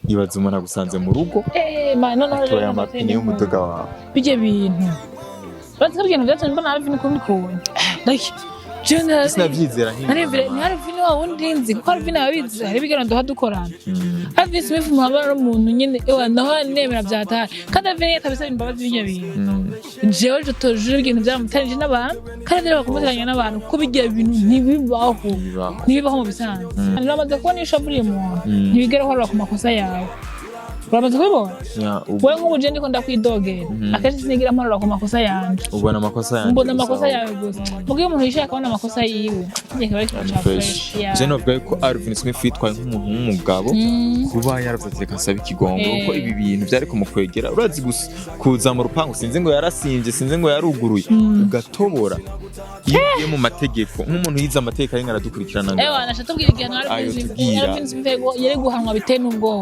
Ibaza umuntu agusanze mu rugo, Eh, ma noneho atoye rero amapine y'umuduga wawe. Bijye bintu bazi ko ibintu byatumye mbona Alvin ukundi kuntu, like jewe Sinavyizera. Nariyumvira ni Alvin wa wundi nzi, kuko Alvin ababizi, hari ibiganiro duha dukorana. Alvin Smith muhabara n'umuntu nyine, ewa, naho nemera byataye, kandi Alvin yatabisaba imbabazi bijya bintu, jewe je tojure ibintu byamuteranije n'abantu, kandi rero bakumuteranya n'abantu, kuko bijya bintu ntibibaho. Bibaho. Ntibibaho mu bisanzwe. Uramaze kubona iyo ushavuriye umuntu, ntibigera uhorera ku makosa yawe. Uramaze kubibona? Wewe nk'ubu je ndiko ndakwidogera, akenshi sinigira mporora ku makosa yanje. Ubona amakosa yanjye Mbona gusa. amakosa yawe gusa. Mugihe umuntu yishaye akabona amakosa yiwe, njye kiba ari ikintu ca fresh. fresh, yeah. Je novuga yuko Alvin Smith yitwaye nk'umuntu w'umugabo, kuba yaravuze ati: "Reka nsabe ikigongo," kuko ibi bintu byari kumukwegera. Urazi gusa kuza mu rupangu, sinzi ngo yarasinvye, sinzi ngo yaruguruye, ugatobora. Iyo ugiye mu mategeko, nk'umuntu yize amategeko ariko aradukurikirana ngaho. Ewa, nasha tubwira igihano Ayo Alvin Smith tubwira. Alvin Smith yari guhanwa biteye n'ubwoba.